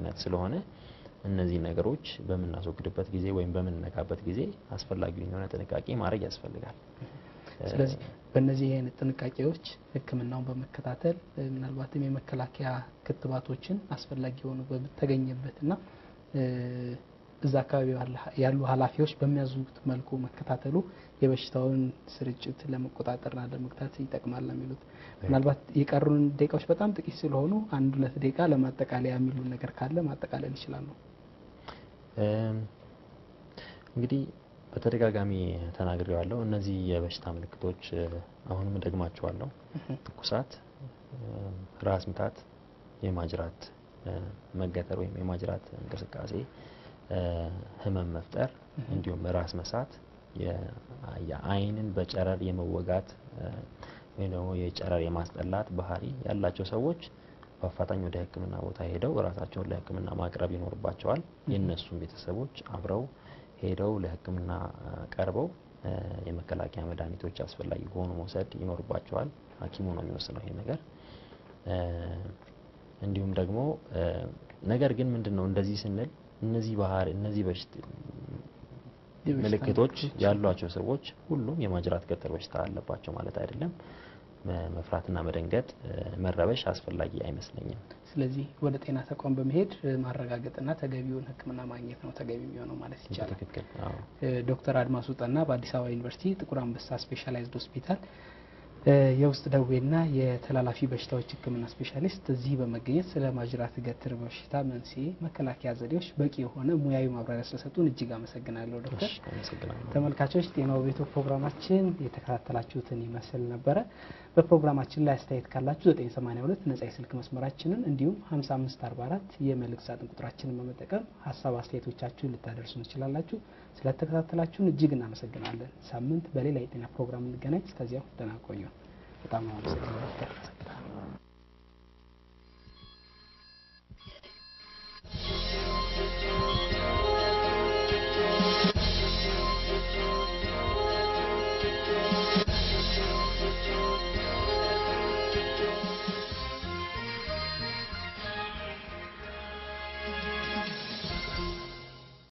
አማካኝነት ስለሆነ እነዚህ ነገሮች በምናስወግድበት ጊዜ ወይም በምንነካበት ጊዜ አስፈላጊውን የሆነ ጥንቃቄ ማድረግ ያስፈልጋል። ስለዚህ በእነዚህ አይነት ጥንቃቄዎች ሕክምናውን በመከታተል ምናልባትም የመከላከያ ክትባቶችን አስፈላጊ የሆኑ በተገኘበትና እዛ አካባቢ ያሉ ኃላፊዎች በሚያዙት መልኩ መከታተሉ የበሽታውን ስርጭት ለመቆጣጠርና ለመግታት ይጠቅማል ነው የሚሉት። ምናልባት የቀሩን ደቂቃዎች በጣም ጥቂት ስለሆኑ አንድ ሁለት ደቂቃ ለማጠቃለያ የሚሉን ነገር ካለ ማጠቃለል ይችላሉ። እንግዲህ በተደጋጋሚ ተናግሬዋለሁ። እነዚህ የበሽታ ምልክቶች አሁንም ደግማቸዋለሁ። ትኩሳት፣ ራስ ምታት፣ የማጅራት መገተር ወይም የማጅራት እንቅስቃሴ ህመም መፍጠር፣ እንዲሁም ራስ መሳት፣ የአይንን በጨረር የመወጋት ወይም ደግሞ የጨረር የማስጠላት ባህሪ ያላቸው ሰዎች በአፋጣኝ ወደ ሕክምና ቦታ ሄደው ራሳቸውን ለሕክምና ማቅረብ ይኖርባቸዋል። የእነሱም ቤተሰቦች አብረው ሄደው ለሕክምና ቀርበው የመከላከያ መድኃኒቶች አስፈላጊ ከሆኑ መውሰድ ይኖርባቸዋል። ሐኪሙ ነው የሚወስነው ይሄን ነገር። እንዲሁም ደግሞ ነገር ግን ምንድን ነው እንደዚህ ስንል እነዚህ ባህሪ እነዚህ በሽታ ምልክቶች ያሏቸው ሰዎች ሁሉም የማጅራት ገተር በሽታ አለባቸው ማለት አይደለም። መፍራትና መደንገጥ፣ መረበሽ አስፈላጊ አይመስለኝም። ስለዚህ ወደ ጤና ተቋም በመሄድ ማረጋገጥና ተገቢውን ሕክምና ማግኘት ነው ተገቢ የሚሆነው ማለት ይቻላል። ትክክል። አዎ። ዶክተር አድማሱ ጠና በአዲስ አበባ ዩኒቨርሲቲ ጥቁር አንበሳ ስፔሻላይዝድ ሆስፒታል የውስጥ ደዌና የተላላፊ በሽታዎች ሕክምና ስፔሻሊስት እዚህ በመገኘት ስለ ማጅራት ገትር በሽታ መንስኤ፣ መከላከያ ዘዴዎች በቂ የሆነ ሙያዊ ማብራሪያ ስለሰጡን እጅግ አመሰግናለሁ ዶክተር። አመሰግናለሁ። ተመልካቾች፣ ጤናው ቤቶ ፕሮግራማችን የተከታተላችሁትን ይመስል ነበረ። በፕሮግራማችን ላይ አስተያየት ካላችሁ 982 ነጻ የስልክ መስመራችንን እንዲሁም 5544 የመልእክት ሳጥን ቁጥራችንን በመጠቀም ሀሳብ አስተያየቶቻችሁን ልታደርሱን ትችላላችሁ። ስለተከታተላችሁን እጅግ እናመሰግናለን። ሳምንት በሌላ የጤና ፕሮግራም እንገናኝ። እስከዚያው ደህና ቆዩ። በጣም ነው አመሰግናለሁ።